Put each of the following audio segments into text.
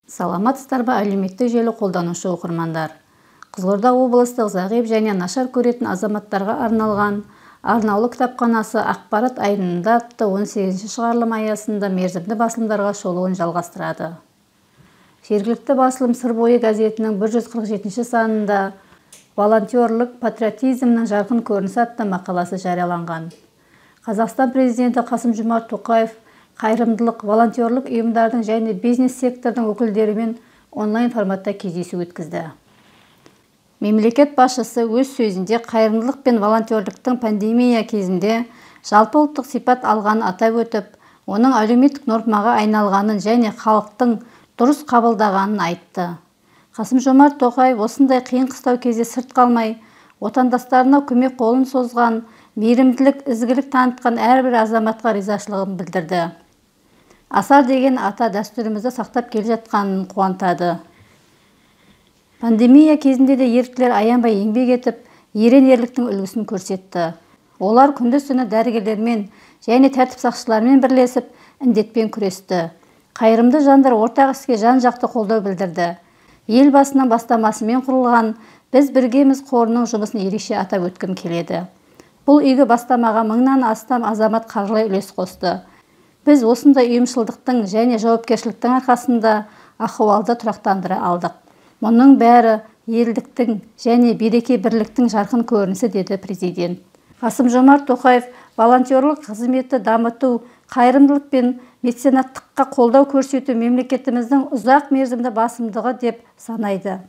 Саламатсыздар ба, әлеуметтік желі қолданушы оқырмандар. Қызылорда облыстық зағип және нашар көретін азаматтарға арналған арнаулы кітапханасы ақпарат айдынында атты 18-ші шығарылым аясында мерзімді басылымдарға шолуын жалғастырады. Жергілікті басылым Сыр бойы газетінің 147-ші санында волонтерлік патриотизмнің жарқын көрінісі атты мақаласы жарияланған. Қазақстан президенті Қасым-Жомарт Тоқаев қайырымдылық, волонтерлік ұйымдардың және бизнес сектордың өкілдерімен онлайн форматта кездесу өткізді. Мемлекет басшысы өз сөзінде қайырымдылық пен волонтерліктің пандемия кезінде жалпы ұлттық сипат алғанын атап өтіп, оның әлеуметтік нормаға айналғанын және халықтың дұрыс қабылдағанын айтты. Қасым-Жомарт Тоқаев осындай қиын-қыстау кезде сырт қалмай, отандастарына көмек қолын созған, мейірімділік, ізгілік танытқан әрбір азаматқа ризашылығын білдірді. Асар деген ата дәстүрімізді сақтап келе жатқанын қуантады. Пандемия кезінде де еріктілер аянбай еңбек етіп, ерен ерліктің үлгісін көрсетті. Олар күндіз-түні дәрігерлермен және тәртіп сақшыларымен бірлесіп, індетпен күресті. Қайырымды жандар ортақ іске жан-жақты қолдау білдірді. Елбасының бастамасымен құрылған Біз біргеміз қорының жұмысын ерекше атап өткім келеді. Бұл игі бастамаға 1000-нан астам азамат қаржылай үлес қосты. Біз осындай ұйымшылдықтың және жауапкершіліктің арқасында ахуалды тұрақтандыра алдық. Мұның бәрі елдіктің және береке бірліктің жарқын көрінісі, деді президент. Қасым-Жомарт Тоқаев волонтерлік қызметті дамыту, қайырымдылық пен меценаттыққа қолдау көрсету мемлекетіміздің ұзақ мерзімді басымдығы деп санайды.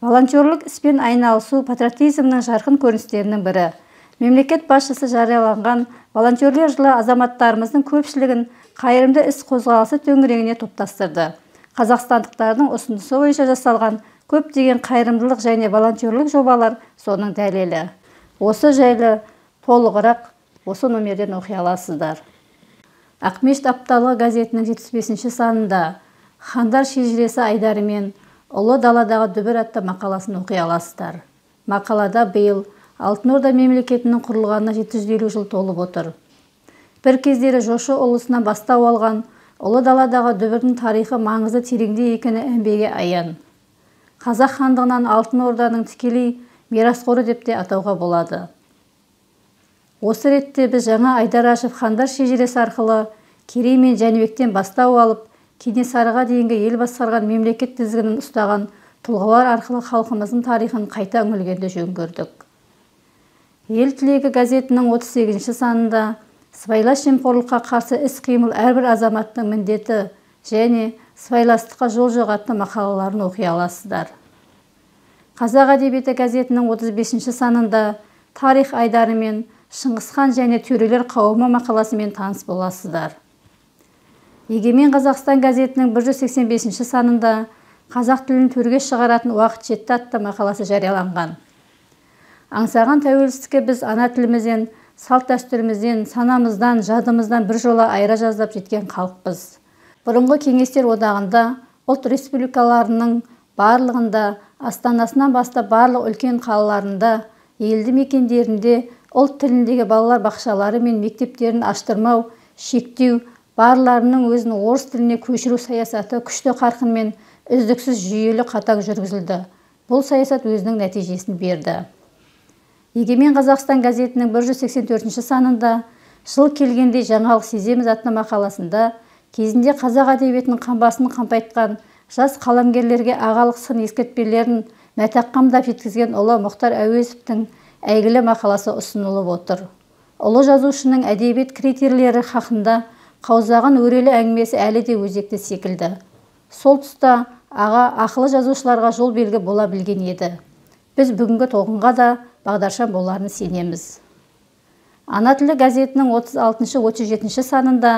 Волонтерлік іспен айналысу патриотизмнің жарқын көріністерінің бірі. Мемлекет басшысы жарияланған волонтерлер жылы азаматтарымыздың көпшілігін қайырымды іс қозғалысы төңірегіне топтастырды. Қазақстандықтардың ұсынысы бойынша жасалған көптеген қайырымдылық және волонтерлік жобалар соның дәлелі. Осы жайлы толығырақ осы номерден оқи аласыздар. Ақмешіт апталығы газетінің 75-ші санында Хандар шежіресі айдарымен Ұлы даладағы дүбір атты мақаласын оқи аласыздар. Мақалада биыл Алтын Орда мемлекетінің құрылғанына 750 жыл толып отыр. Бір кездері Жошы ұлысынан бастау алған Ұлы даладағы дүбірдің тарихы маңызы тереңде екені әмбеге аян. Қазақ хандығынан Алтын Орданың тікелей мирасқоры деп те атауға болады. Осы ретте біз жаңа Айдарашев хандар шежіресі арқылы Керей мен Жәнібектен бастау алып, Кенесарыға дейінгі ел басқарған мемлекет тізгінін ұстаған тұлғалар арқылы халқымыздың тарихын қайта үңілгенді жөн көрдік. Ел тілегі газетінің 38-ші санында сыбайлас жемқорлыққа қарсы іс-қимыл әрбір азаматтың міндеті және сыбайластыққа жол жоқ атты мақалаларын оқи аласыздар. Қазақ әдебиеті газетінің 35-ші санында тарих айдарымен Шыңғысхан және төрелер қауымы мақаласымен таныс боласыздар. Егемен Қазақстан газетінің 185-ші санында қазақ тілін төрге шығаратын уақыт жетті атты мақаласы жарияланған. Аңсаған тәуелсіздікке біз ана тілімізден, салт дәстүрімізден, санамыздан, жадымыздан бір жола айыра жаздап жеткен халықпыз. Бұрынғы кеңестер одағында ұлт республикаларының барлығында, астанасынан бастап барлық үлкен қалаларында, елді мекендерінде ұлт тіліндегі балалар бақшалары мен мектептерін аштырмау, шектеу, барларының өзін орыс тіліне көшіру саясаты күшті қарқынмен үздіксіз жүйелі қатаң жүргізілді. Бұл саясат өзінің нәтижесін берді. Егемен Қазақстан газетінің 184-ші санында жыл келгенде жаңалық сеземіз атты мақаласында кезінде қазақ әдебиетінің қамбасын қампайтқан жас қаламгерлерге ағалық сын ескертпелерін мәтәқ қамдап жеткізген ұлы Мұхтар Әуезовтің әйгілі мақаласы ұсынылып отыр. Ұлы жазушының әдебиет критерийлері хақында қаузаған өрелі әңгімесі әлі де өзекті секілді. Сол тұста аға ақылы жазушыларға жол белгі бола білген еді. Біз бүгінгі толқынға да бағдаршам боларын сенеміз. Ана тілі газетінің 36-37 санында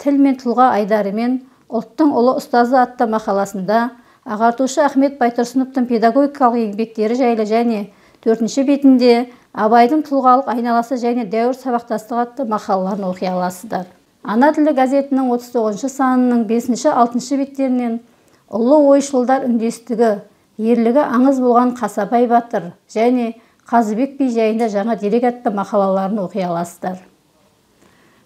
тіл мен тұлға айдарымен ұлттың ұлы ұстазы атты мақаласында ағартушы Ахмет Байтұрсыновтың педагогикалық еңбектері жайлы және 4-ші бетінде Абайдың тұлғалық айналасы және дәуір сабақтастығы атты мақалаларын оқи аласыздар. Ана тілі газетінің 39-шы санының 5-6 беттерінен ұлы ойшылдар үндестігі, ерлігі аңыз болған Қасабай батыр және Қазыбек би жайында жаңа дерек атты мақалаларын оқи аласыздар.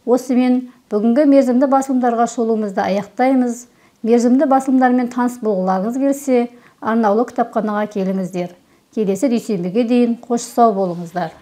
Осымен бүгінгі мерзімді басылымдарға шолуымызды аяқтаймыз. Мерзімді басылымдармен таныс болғыларыңыз келсе, арнаулы кітапханаға келіңіздер. Келесі дүйсенбіге дейін қош сау болыңыздар.